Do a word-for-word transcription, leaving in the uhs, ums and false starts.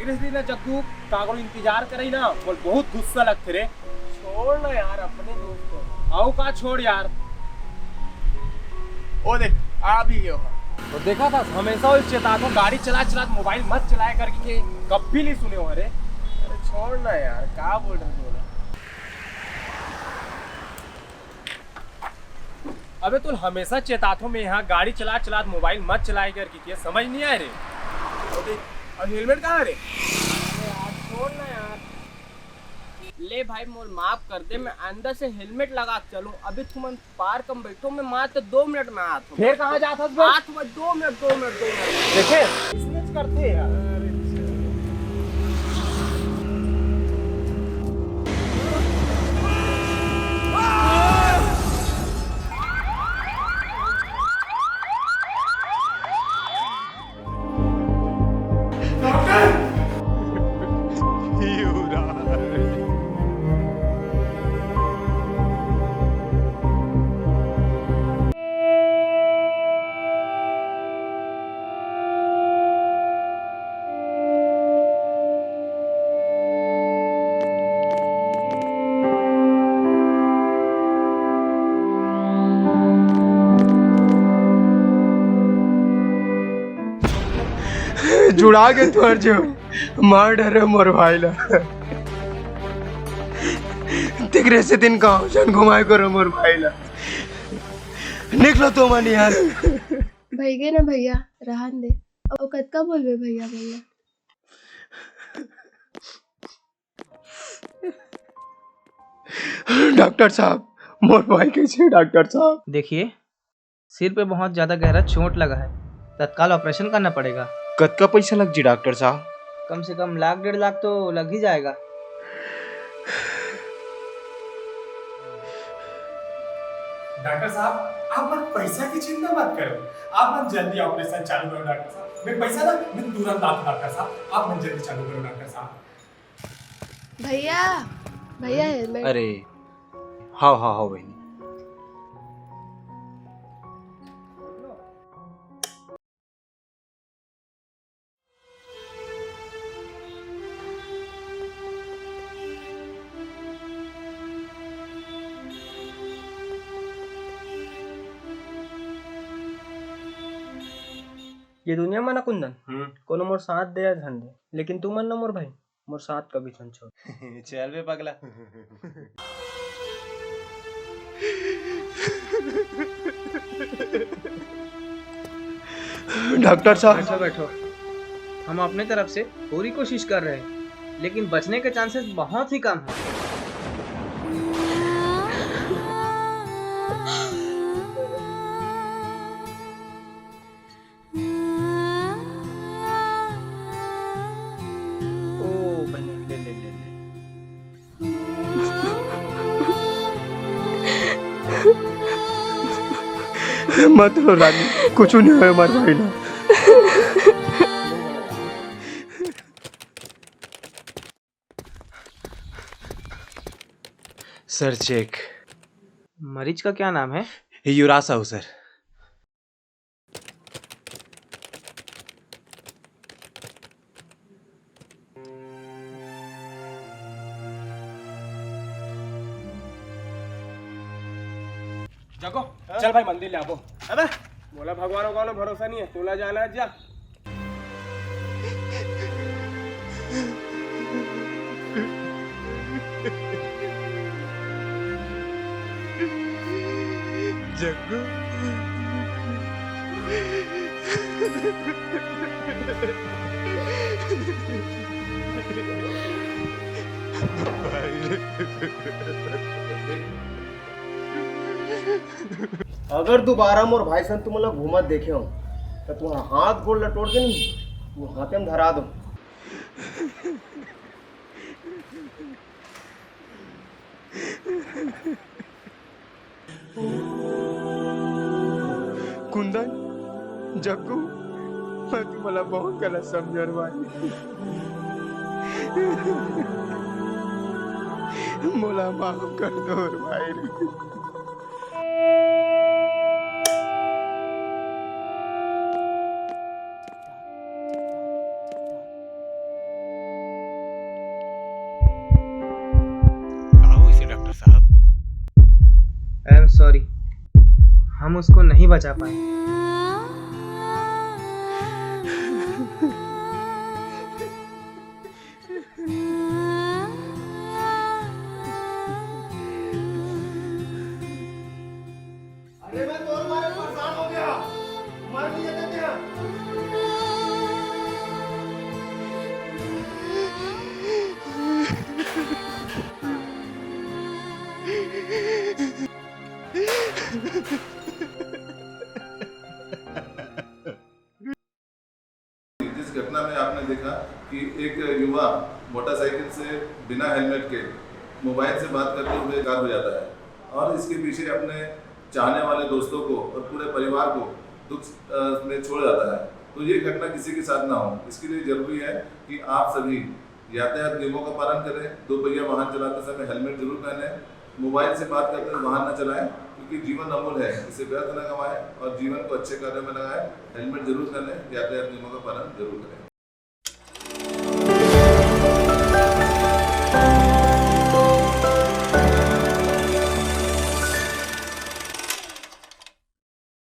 देख रहे ना जग्गू, काकरो इंतजार करे ना, मोला बहुत गुस्सा लगथे रे। छोड़ ना यार, अपने दोस्त हे। अउ का छोड़ यार। ओ देख, आ भी गयो। तो देखा था, हमेशा वो चेताथों, गाड़ी चला चला मोबाइल मत चलाए करके, कभी नहीं सुने हो रे। अरे छोड़ ना यार, का बोल रहे हो? अबे तोला हमेशा चेताथों मैं, यहाँ गाड़ी चला चला मोबाइल मत चलाए करके, समझ नहीं आए रे? अबे, अउ हेलमेट कहाँ रे? अरे यार, छोड़ ना यार। ले भाई, मोला माफ कर दे, मैं आइंदा से हेलमेट लगा के चलूं। अभी तुमन पार्क में बैठो, मैं मात्र दो मिनट में आत हूं। फिर कहाँ जात हस बे? आत हूं, दो मिनट, दो मिनट, दो मिनट। देखे, इसने करते यार। जुड़ा के तुहर जो मार डरे मोर भाई ला। तेकरे से दिन गाँव झन घुमाए करो मोर भाई ला। निकलो तो मन यहाँ। भइगे ना भैया, रहन दे। अउ कतका बोलबे भैया, भैया। डॉक्टर साहब, मोर भाई कैसे डॉक्टर साहब? देखिए, सिर पे बहुत ज्यादा गहरा चोट लगा है, तत्काल ऑपरेशन करना पड़ेगा। कतका पैसा लग जी डॉक्टर साहब? कम से कम लाख डेढ़ लाख तो लग ही जाएगा। डॉक्टर साहब, आप मन पैसा की चिंता मत करो, आप मन जल्दी ऑपरेशन चालू करो डॉक्टर साहब। मैं पैसा ना, मैं तुरंत आता डॉक्टर साहब, आप मन जल्दी चालू करो डॉक्टर साहब। भैया, भैया हेलमेट। अरे, हाव, हाव, हाव बहिनी। ये दुनिया म ना कुंदन, हम्म। कोनो मोर साथ दे या झन दे, लेकिन तुमन ना मोर भाई, मोर साथ कभी झन छोड़। चल बे पगला। डॉक्टर साहब। बैठो, बैठो। हम अपने तरफ से पूरी कोशिश कर रहे हैं, लेकिन बचने के चांसेस बहुत ही कम हैं। ओ बहन, ले, ले, ले, ले। मत रो रानी, कुछ नहीं होय हमारे भाई ना। Sir check. मरीज का क्या नाम है? युवराज साहू सर। जगो, हाँ? चल भाई मंदिर ले आबो। अबे, मोला भगवान को कोनो भरोसा नहीं है, तोला जाना है जा। जग्गू। भाई। अगर दोबारा मोर भाई सन तुमन ला घूमत देखे हो, त तुम्हारा हाथ गोड़ ला तोड़ के नहीं, वो हाथे में धरा दो। कुंदन, जग्गू, मैं तुम्हारा बहुत गलत समझे भाई। मोला माफ कर दो भाई। सॉरी, हम उसको नहीं बचा पाए। अरे, मैं तो मारे परेशान हो गया, मर नहीं देते हैं। जिस घटना में आपने देखा कि एक युवा मोटरसाइकिल से बिना हेलमेट के मोबाइल से बात करते हुए गिरफ्तार हो जाता है और इसके पीछे अपने चाहने वाले दोस्तों को और पूरे परिवार को दुख, अ, में छोड़ जाता है, तो ये घटना किसी के साथ ना हो, इसके लिए जरूरी है कि आप सभी यातायात नियमों का पालन करें, दो पहिया वाहन चलाते समय हेलमेट जरूर पहने, मोबाइल से बात करते हुए वाहन न चलाएं, क्योंकि जीवन अमूल्य है, इसे व्यर्थ न गंवाएं और जीवन को अच्छे कार्यों में लगाएं। हेलमेट जरूर पहने, यातायात नियमों का पालन जरूर करें।